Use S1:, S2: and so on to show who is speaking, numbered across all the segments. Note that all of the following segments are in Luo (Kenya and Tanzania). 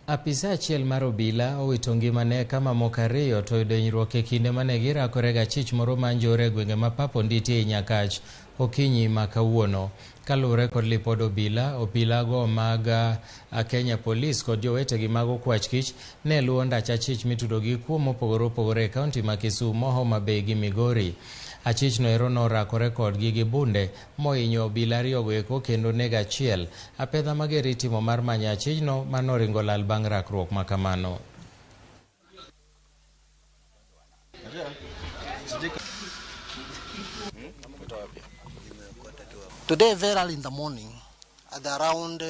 S1: Apisa achiel mar obila owito ngimane ka mamoko ariyo to oyudo hinyruok e kinde mane girakore gachich moro ma njore e gwenge ma Pap Onditi ei Nyakach okinyi ma kawuono. Kaluwore kod lipod obila, obilago mag Kenya Police kod jowetegi mag okwach kich ne luwo ndach achich mitudo gi kuo mopogore opogore e kaunti ma Kisumo, Homa Bay gi Migori. Achich no ero norakore kodgi gi bunde mohinyo obila ariyogo eko kendo nego achiel. Apedha mager itimo mar manyo achijno manoringo lal bang' rakruok ma kamano.
S2: Today, very early in the morning, at around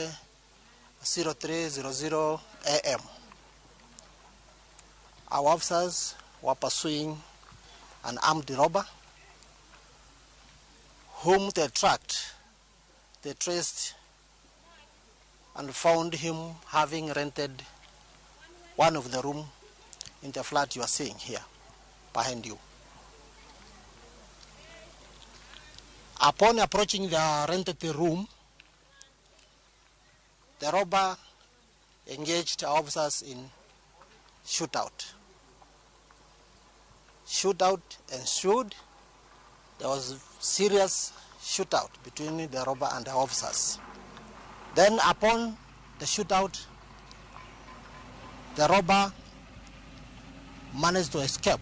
S2: 03:00 a.m., our officers were pursuing an armed robber whom they tracked, they traced, and found him having rented one of the room in the flat you are seeing here behind you. Upon approaching the rented room, the robber engaged our officers in shootout. Shootout ensued. There was serious shootout between the robber and the officers. Then upon the shootout, the robber managed to escape.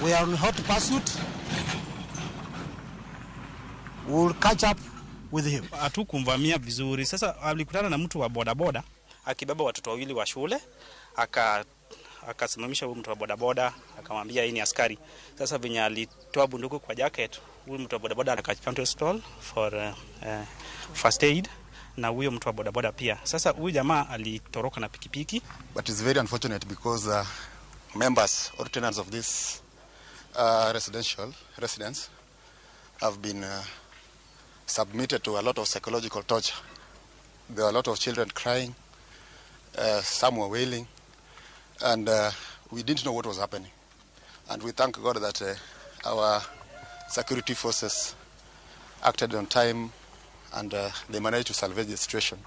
S2: We are on hot pursuit. We will catch up with him.
S3: Hatukumvamia vizuri. Sasa alikutana na mtu wa bodaboda akibeba watoto wawili wa shule, akasimamisha huyu mtu wa bodaboda akamwambia hii ni askari. Sasa venye alitoa bunduki kwa jacket, huyu mtu wa bodaboda akachukua stall for first aid na huyo mtu wa bodaboda pia. Sasa huyu jamaa alitoroka na pikipiki.
S4: But it's very unfortunate because members or tenants of this residential residence have been submitted to a lot of psychological torture. There were a lot of children crying, some were wailing, and we didn't know what was happening. And we thank God that our security forces acted on time and they managed to salvage the situation.